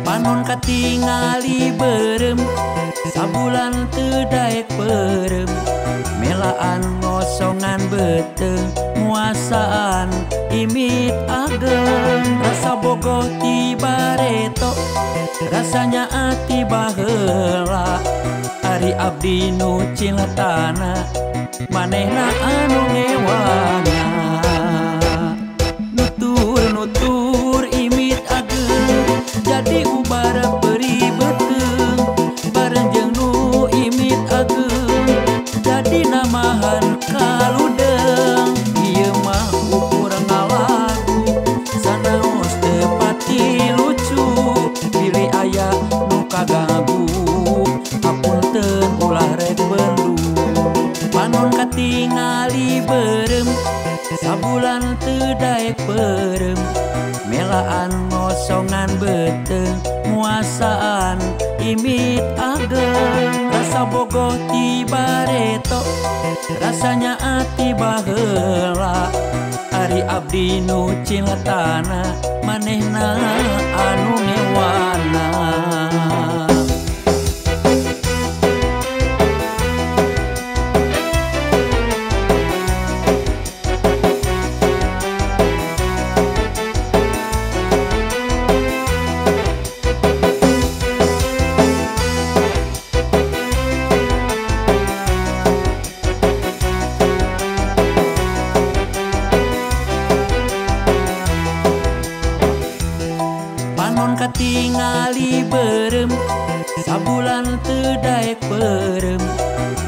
Panon katingali beureum sabulan teu daek peureum melaan ngosongan beuteung muasaan imit ageng rasa bogoh ti bareto rasanya ati baheula ari abdi nu cintana manehna anu ngewana nutur-nutur imit ageng jadi ubar peri beuteung bareng jeung nu imit ageng jadi namahan kaludeng ieu mah ukur ngalagu sanaos teu pati lucu bilih aya nu kaganggu hapunten ulah rek bendu panon katingali beureum sabulan teu daek peureum melaan ngosongan beuteung muasaan imit ageng rasa bogoh ti bareto rasanya ati baheula ari abdi nu cintana manehna anu ngewana. Panon katingali beureum sabulan teu daek peureum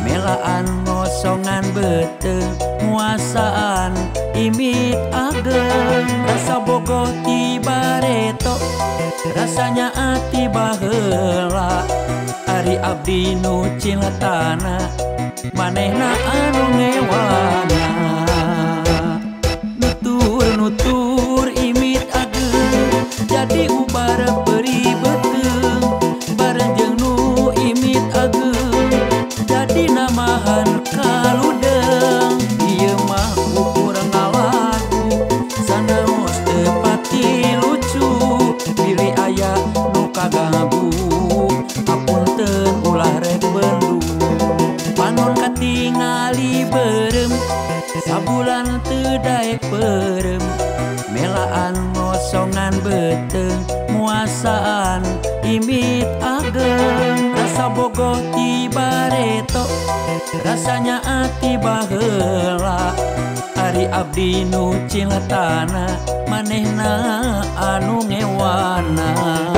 melaan ngosongan beuteung muasaan imit ageng rasa bogoh ti bareto rasanya ati baheula ari abdi nu cintana manehna anu ngewana nutur-nutur imit ageng jadi ubar peri beuteung bareng jeung nu imit ageng jadi namahan kaludeng ieu mah ukur ngalagu sanaos teu pati lucu bilih aya nu kaganggu hapunten ulah rek bendu panon katingali beureum sabulan teu daek peureum melaan ngosongan beuteung muasaan imit ageng rasa bogoh ti bareto rasanya ati baheula ari abdi nu cintana manehna anu ngewana.